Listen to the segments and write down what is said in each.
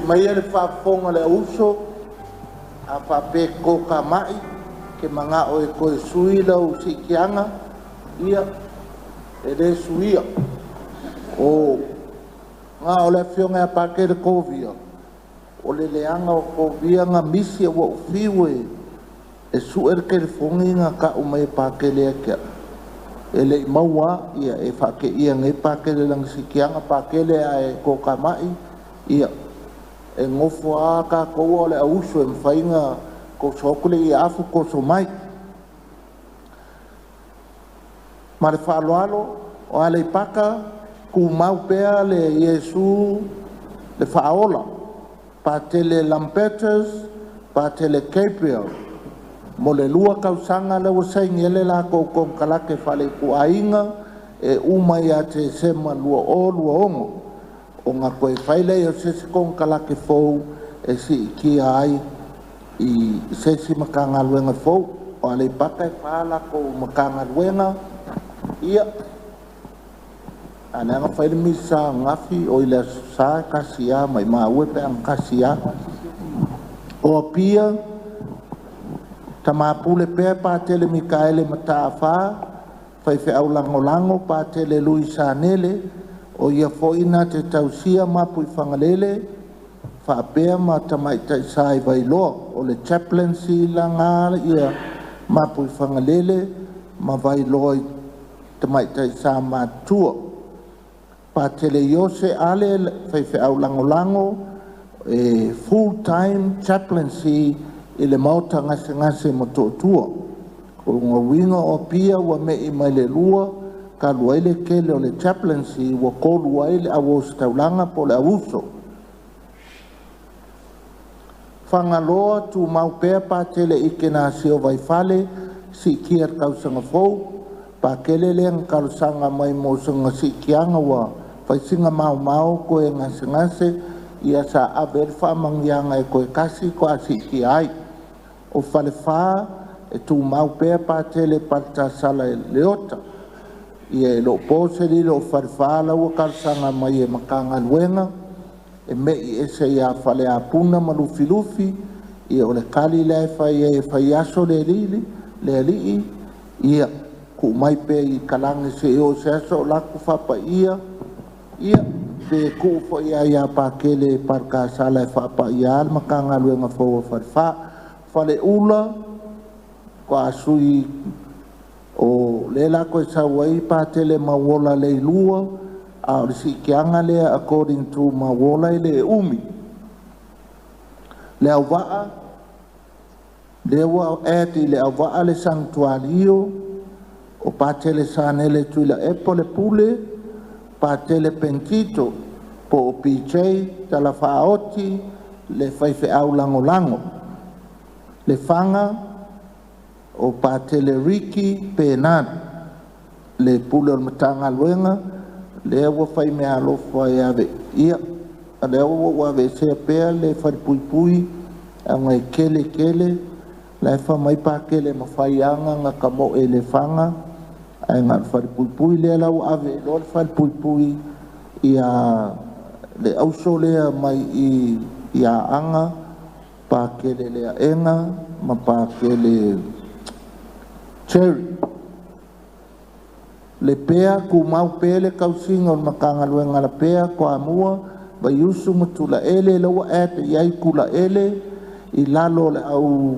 Maia le faafofoga a le auuso, a faapea e tokamai, ke manao e toe sui lau siitiaga, ia, e le suia. O ngā o le afioga ia Pakele Kovia, o le leaga o Kovia na misi ua ufiu e sue le telefoni na tau mai e Pakele ia te au. E le i maua ia e faateia nei Pakele lana siitiaga, Pakele ae tokamai, ia e nofo a tatou o le auuso e mafai na toso atu le ia afu toso mai. Ma le faaaloalo o Aleipata tumau pea le Iesu le faaola, Patele Lambertus, Patele Gabriel mo le 2 tausaga lea ua saini ai le latou konekarate faaleituaiga e uma ia Tesema 2026 ona toe fai lea o se isi konekarate fou e siitia ai i se isi Matagaluega fou. O Aleipata e 4 latou Matagaluega, ia a leaga fai le misa ananafi o i le Aso Sa e tasi lava maimau e pe ana tasi lava. O Apia, Tamapule pea Patele Mikaele Mataafa, faifeau lagolago Patele Lui Sanele, o ia foi na te tausia mapu i Fagalele faapea ma tamaitai sa i Vailoa, o le chaplaincy lana ia mapu i Fagalele ma Vailoa i tamaitai sa matutua. Patele Iose Ale, faifeau lagolago, e full time chaplaincy i le maota gasegase Motootua. O lona uiga o Apia ua mei mai le 2 talu ai le tele o le chaplaincy ua 3 ai le au ositaulaga po o le auuso. Fagaloa tumau pea Patele Ikenasio Vaifale, siitia i le tausaga fou. Pakele lea na talosaga mai mo sana siitiaga ua fai sina maomao toe gasegase, ia sa ave ai le faamanuiaga e toe tasi toa siitia ai. O Falefa e tumau pea Patele Paletasala Leota. Ia e le o po se lilo o Falefa la ua talosaga mai e Matagaluega e mei ese ia Faleapuna ma Lufilufi, ia o le tali lea e fai ai e fai aso le alii, ia tuu mai pea i kalage se i oo i se aso o latou faapaia, ia pe tuu foi ia Pakele Paletasala e faapaia le Matagaluega fou a Falefa. Faleula, toa sui o le la toe sau ai Patele Mauola Leilua, a o le siitiaga lea according to Mauola e le umi. Le auvaa, lea ua add i le auvaa le sanctuario, o Patele Sanele Tuilaepa le pule, Patele Pentito po o PJ Talafaaoti le faifeau lagolago. Le Faga o Patele Riki Penat le pule o le Matagaluega, lea ua fai mea alofa e ave ia, lea ua aveesea pea le falepuipui ona e tele tele la e fai mai Pakele e mafai lava ona tamoe i le Faga, ae na o le falepuipui lea la ua ave loa le falepuipui ia le auso lea mai i Aana, Pakele Leaena ma Pakele Cherry. Le pea tumau pea le tausiga o le Matagaluega a Lapea, Toamua, Vaiusu ma Tulaele, la ua add i ai Tulaele i lalo o le au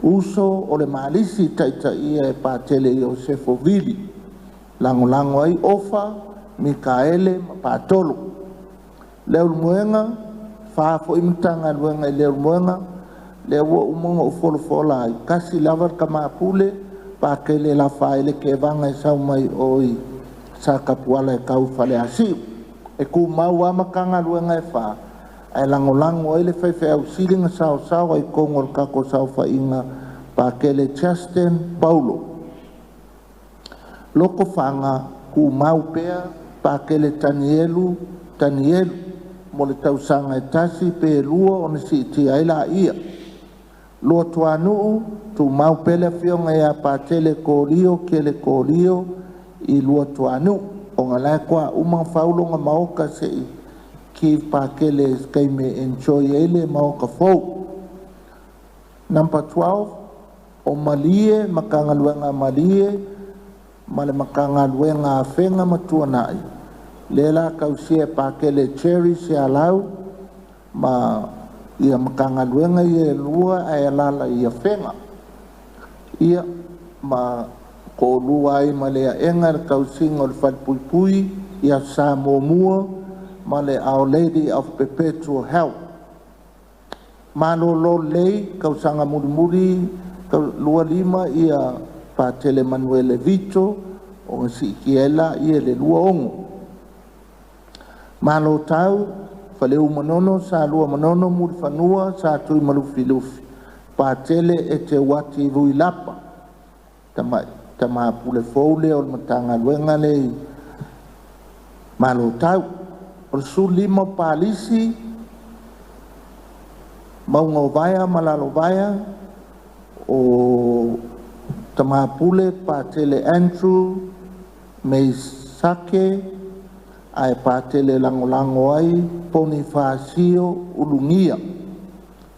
uso o le Malisi taitaia e Patele Iosefo Vili, lagolago ai Ofa, Mikaele ma Patolo. Le Leulumoega, fa foi Matagaluega i Leulumoega, lea ua uma ona ou folafola ai, tasi lava le tamapule, Pakele Lafaele Tevaga e sau mai o i Satapuala e tau i Faleasiu. E tumau lava Matagaluega e 4, ae lagolago ai le faifeau sili na saosaoa i totonu o le tatou saofaiga Pakele Justin Paulo. Lotofaga tumau pea Pakele Tanielu Tanielu mo le tausaga e 1 pe 2 ona siitia ai laia. Luatuanuu tumau pea le afioga ia Patele Kolio Kele Kolio i Luatuanuu ona la e toa uma fau lona maota sei Ki Pakele taimi enjoy ai le maoka fou. Number 12, o Malie, Matagaluega Malie, ma le Matagaluega Afega ma Tuanai, lea la tausia e Pakele Cherry Sealau ma ia Matagaluega ia e lua ae alaala i Afega. Ia ma toalua ai ma le aega le tausiga o le falepuipui ia Sa Muamua ma le Our Lady of Perpetual Help. Malolo lelei tausaga mulimuli 25 ia Patele Manuele Vito ona siitia ai laia i le 26. Malo tau Faleu Manono, Salua Manono, Mulifanua, Sa Tuimalufilufi, Patele Eteuati Luilapa, tama pule fou lea o le Matagaluega lea i Malo tau. O le 15 o Palisi, Mauga o Vaea ma Lalovaea, o Tamapule Patele Andrew Meisake ae Patele lagolago ai Ponifasio Ulugia.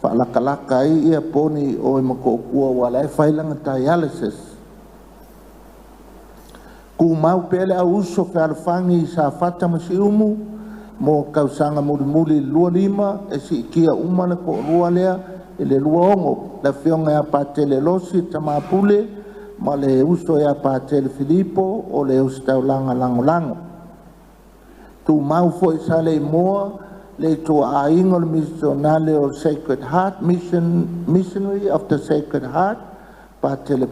Faalakalaka ai ia Poni o i Motootua ua la e fai lana dialysis. Tumau pea le auuso fealofani i Safata ma Siumu mo tausaga mulimuli 25 e siitia uma le toalua lea i le 26. Le afioga ia Patele Losi Tamapule ma le uso ia Patele Filipo o le ositaulaga lagolago. Tumau foi sa le imoa le ituaaiga o le misionale o Sacred Heart Mission, Missionary of the Sacred Heart, Patele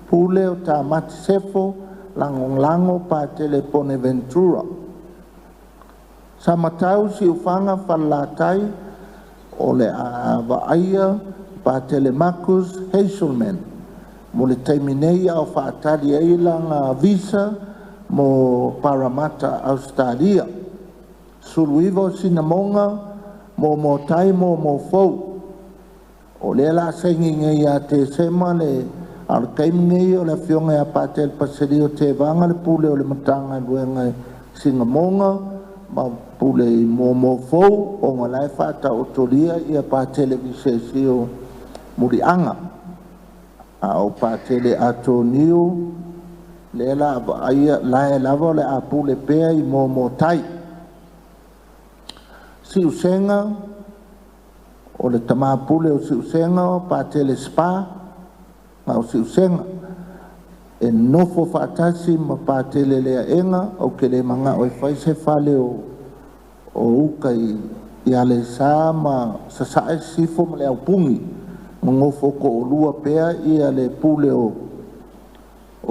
Pule o Tamati Sefo, lagolago Patele Bonaventura. Samatau Siufaga Falelatai o le a vaaia Patele Marcus Hazelman mo le taimi nei a o faatali ai lana visa mo Parramatta, Ausetalia. 19 o Sinamoga, Momotai Momo Fou. O lea la saini nei ia Tesema le a o le taimi nei o le afioga ia Patele Paselio Tevaga le pule o le Matagaluega Sinamoga ma pule i Momo Fou ona la e faataotolia ia Patele Visesio Muliaga. A o Patele Atoniu lea la vaaia lae lava o le a pule pea i Momo Tai. Siusega o le tamapule o Siusega o Patele Spa ma o Siusega e nofo faatasi ma Patele Leaega. Ou te le manao e fai se fale o uta i Aleisa ma Sasae, Sisifo ma le Aupuni, ma nofo toalua pea ia le pule o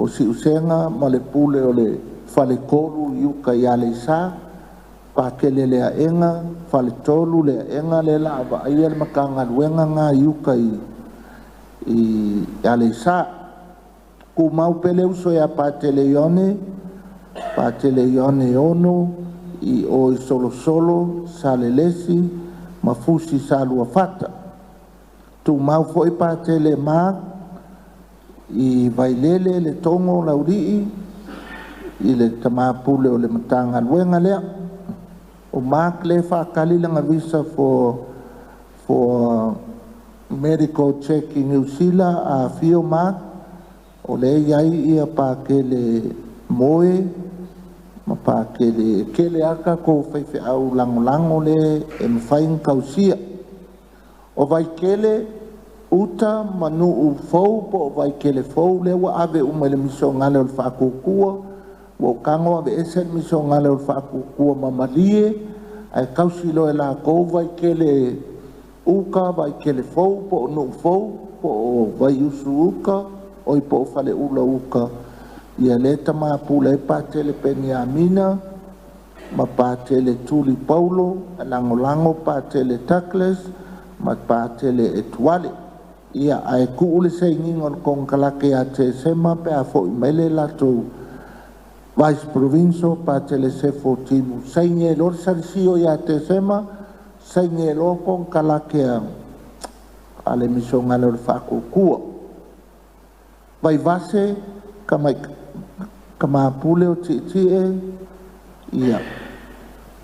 Siusega ma le pule o le faletolu i uta i Aleisa. Patele Leaega, faletolu Leaega lea la vaaia le Matagaluega na i uta i Aleisa. Tumau pele uso ia Patele Ione, Patele Ione Ono i o i Solosolo, Salelesi ma Fusi Saluafata. Tumau foi Patele Mark i Vailele le Togo Laulii i le tamapule o le Matagaluega lea. O Mark le faatali lana visa for medical check i New Zealand. A afio Mark, o lea iai ia Pakele Moe ma Pakele kele aka ko faifeau lagolago le e mafai ona tausia. O Vaikele uta ma Nuu Fou po o Vaikele Fou lea ua ave uma i le misionale o le Faatuatua. Ua ou tago aveese le misionale o le Faatuatua ma Malie ae tausi loa e latou Vaikele uta, Vaikele Fou po o Nuu Fou po o Vaiusu uta oi po o Faleula uta. Ia le tamapule ai Patele Peniamina ma Patele Tuli Paulo, lagolago Patele Douglas ma Patele Etuale. Ia ae tuu le sainiga o le konekarate ia Tesema pe a foi mai le latou Vice Provincial Patele Sefo Timu. Saini ai loa le salisio ia Tesema, saini ai loa konekarate a le misionale o le Faatuatua. Vaivase kamapule o Tietie ia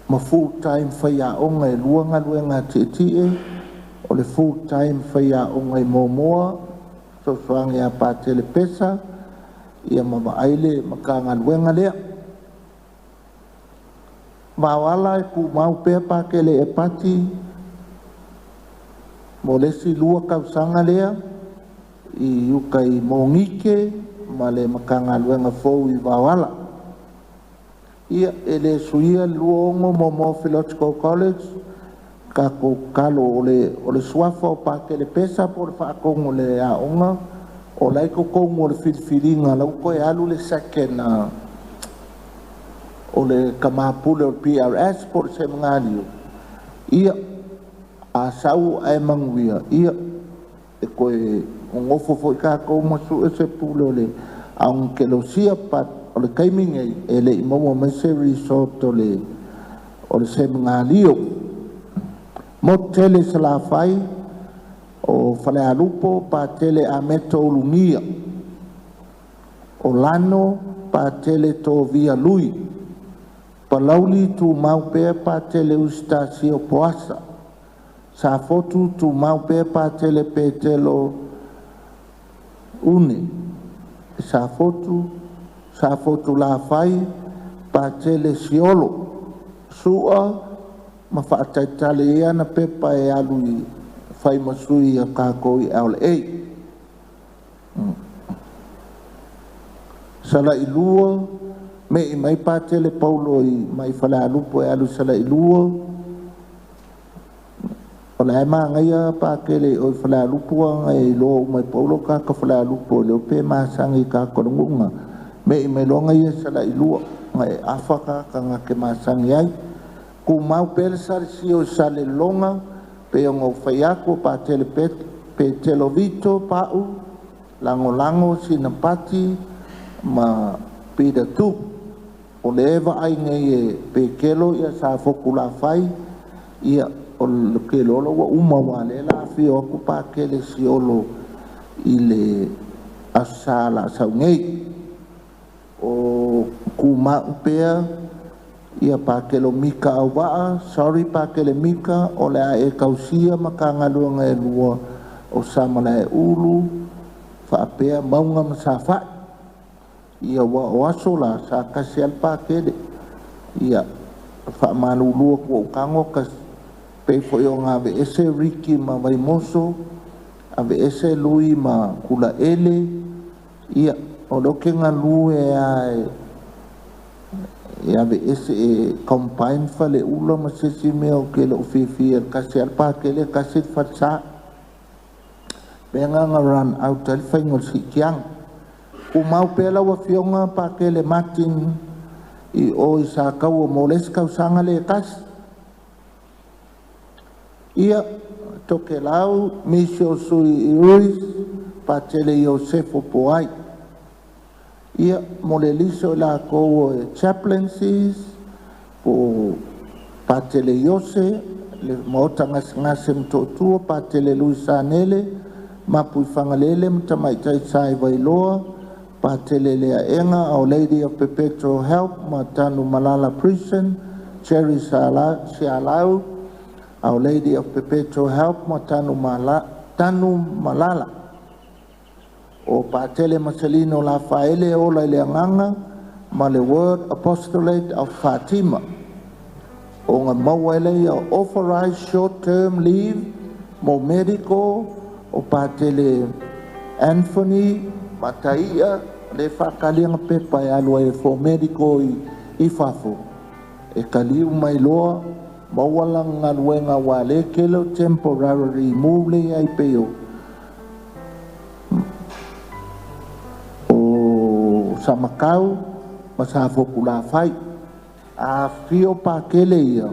Ma full time faiaoga e lua galuega tietie o le full time faiaoga i Moamoa fesoasoani ia Patele Pesa ia ma vaai le Matagaluega lea. Vaoala e tumau pea Patele Epati mo le isi 2 tausaga lea i uka i Monike ma le Matagaluega fou i Vaoala. Ia e le suia le 26 Moamoa Philological College tatou tatalo o le suafa o Patele Pesa po o le faatonu o le aoga o la e i totonu o le filifiliga la ua toe alu le second o le tama pule o le PRS po o le Semegalio. Ia a sau ae manuia ia e toe nonofo foi tatou ma sue se pule o le aoga kelesia, but o le taimi nei e le i maua mai se result o le Semegalio. Motu tele i Salafai o Falealupo Patele Ameto Ulugia, o Lano Patele Tovia Lui, Palauli tumau pea Patele Usitasio Poasa, Safotu tumau pea Patele Petelo Une, Safotu, Safotu Lafai Patele Siolo, Sua ma faatalitali ia na pepa e alu i fai ma sui a tatou i LA. Salailua me i mai Patele Paulo i mai Falealupo e alu i Salailua. O le ae magaia Patele o i Falealupo aga e iloa uma e Paulo kaka Falealupo le ope masagi ka kolongunga. Me i mai loa ia Salailua nga e afa kaka nga ke masagi ai. Kumau pele salisi o Salelologa pe o ngau whaiako Patele Petelo Vito Pau Langolango Sinapati ma Peter Tu. O le eva ai nei e pekelo ia sa foku la whai ia o le ke lolo ua uma wa le la whio aku Pakele siolo i le asa la sau nei. O kuma upea ia Pakelo Mika au sorry Pakele Mika o le a e kausia makangaluanga e lua o samala e ulu whaapea maunga masawhai. Ia wa o aso la sa kasi al Pakele ia whaamalulua kua ukango kas pe fo i o ngā ve ese Riki ma Vaimoso a ve ese Lui ma Kula Ele ia o loke ngā lue a e ave ese e combine fale ula ma se si mea o ke lo fifi e kasi al Pakele kasi fatsa pe nga run out al whaingo si kiang. U mau pela wa fionga Pakele Martin i o i sa kau o moles kau sanga le kasi. Ia toke lau misio sui i Ruiz Patele Iosefo Poai. Ia mo le liso la kou e chaplaincies po Patele Iose le maota ngase mtotua Patele Luisa Nele Mapu Whangalele mtamaitai sai Vailoa Patele Lea Enga Our Lady of Perpetual Help Matanu Malala Prison Cherry Sialau Our Lady of Perpetual Help Matanu Malala o Patele Marcelino Lafaele ola i le anganga ma le Word Apostolate of Fatima o ngā maua ele ia authorized short term leave mo medical o Patele Anthony Mataia le whakalianga pepa e alua e for medical i fafo e kaliu mai loa maua langa ngaluenga wa le kelo temporary move le ai peo o Samakau ma sa foku la whai. A whio Pakele ia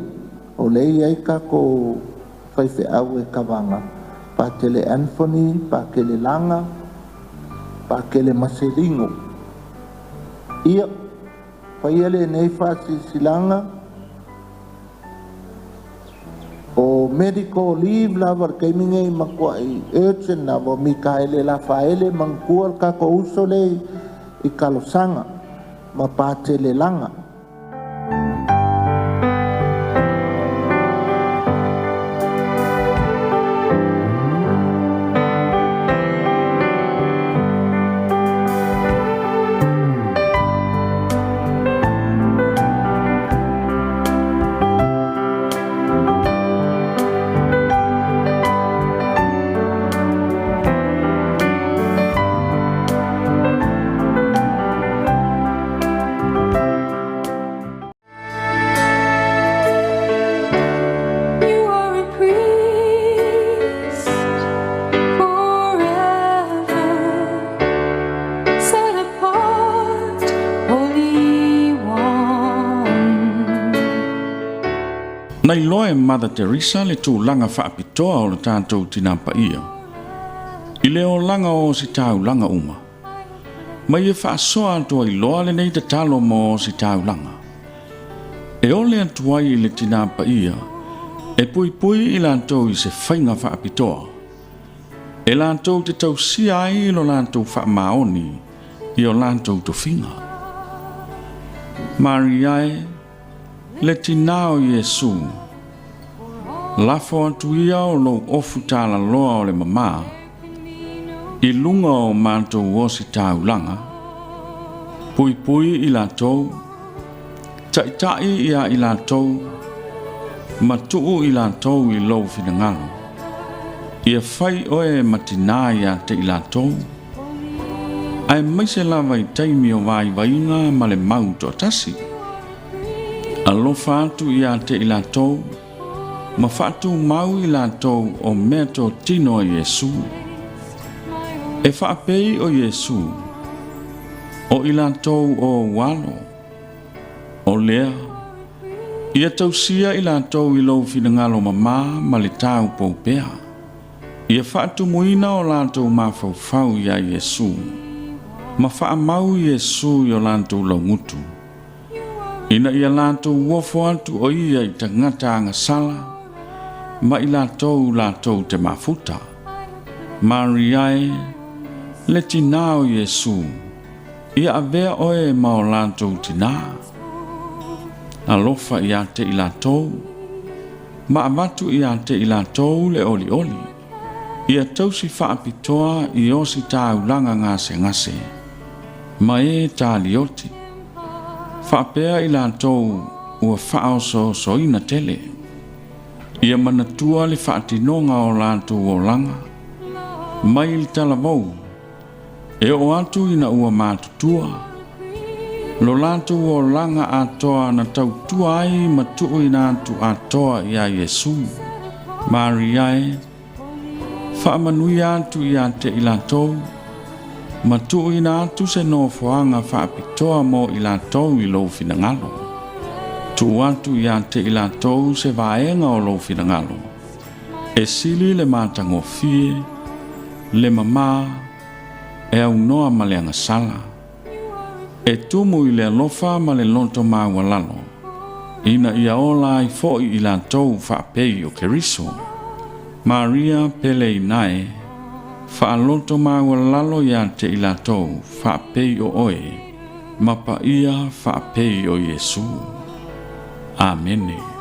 o le ia i kako whaiwhe au e kawanga Patele Anthony, Pakele Langa, Pakele Maselingo. Ia whaia le nei whaasisilanga o medical leave lava le kaimi nei makua i urgent lava Mikaele Lafaele mangkua le kako uso le i kalosanga ma Patele Langa. Na iloa e Mother Teresa le tulaga faapitoa o le tatou Tinā Paia i le olaga o ositaulaga uma, ma ia faasoa atu ai loa lenei tatalo mo ositaulaga. E ole atu ai i le Tinā Paia e puipui i latou i se faiga faapitoa, e latou te tausia ai lo latou faamaoni i o latou tofiga. Maria e, le Tinā o Iesu, lafo atu ia o lou ofu talaloa o le mamā i luga o matou ositaulaga, puipui i latou, taʻitaʻi ia i latou, ma tuu i latou i lou finagalo. Ia fai oe ma tinā ia te i latou, aemaise lava i taimi o vaivaiga ma le mau toatasi. Alofa atu ia te i latou, ma faatumau i latou o meatotino a Iesu. E faapei o Iesu, o i latou o ou alo, o lea, ia tausia i latou i lou finagalo mamā ma le taupou pea. Ia faatumuina o latou mafaufau iā Iesu, ma faamau Iesu i o latou laugutu, ina ia latou ofo atu o ia i tagata agasala, ma i latou latou te mafuta. Maria e, le Tinā o Iesu, ia avea oe ma o latou tinā. Alofa ia te i latou, ma avatu ia te i latou le olioli. Ia tausi faapitoa i ositaulaga gasegase, ma e talioti. Faapea i latou ua faaosoosoina tele. Ia manatua le faatinoga o latou olaga, mai le talavou, e oo atu ina ua matutua, lo latou olaga atoa na tautua ai ma tuuina atu atoa iā Iesu. Maria e, faamanuia atu ia te i latou, ma tuuina atu se nofoaga faapitoa mo i latou i lou finagalo. Tuu atu ia te i latou se vaega o lou finagalo, e sili le matagofie, le mamā, e aunoa ma le agasala. E tumu i le alofa ma le loto maualalo, ina ia ola ai foi i latou faapei o Keriso. Maria pele ina e, faaloto maualalo ia te i latou faapei o oe, ma paia faapei o Iesu. Amene.